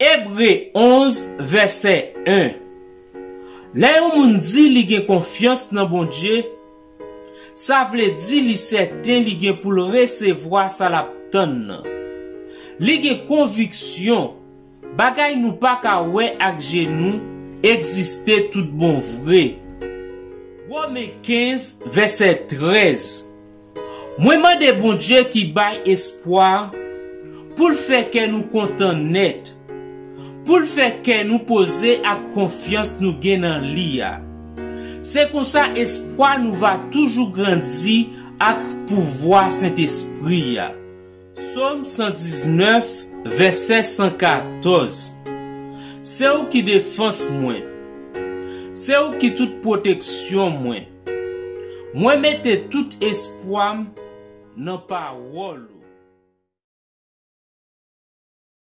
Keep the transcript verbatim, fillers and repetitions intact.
Ebre onz, vèsè en. Lè yon moun di li gen konfyans nan Bondye, sa vle di li sèten li gen pou l resevwa sa l ap tann nan. Li gen konviksyon bagay nou pa ka wè ak je nou egziste tout bon vre. Women kenz, vèsè trèz. Mwen mande Bondye ki bay espwa pou l fè kè nou kontan nèt, pou l fè kè nou poze ak konfyans nou gen nan li a. Se konsa espwa nou va toujou grandi ak pouvwa Sentespri a. Sòm san diznèf, vèsè san katòz. Se ou ki defans mwen. Se ou ki tout pwoteksyon mwen. Mwen mete tout espwa m nan pawòl ou.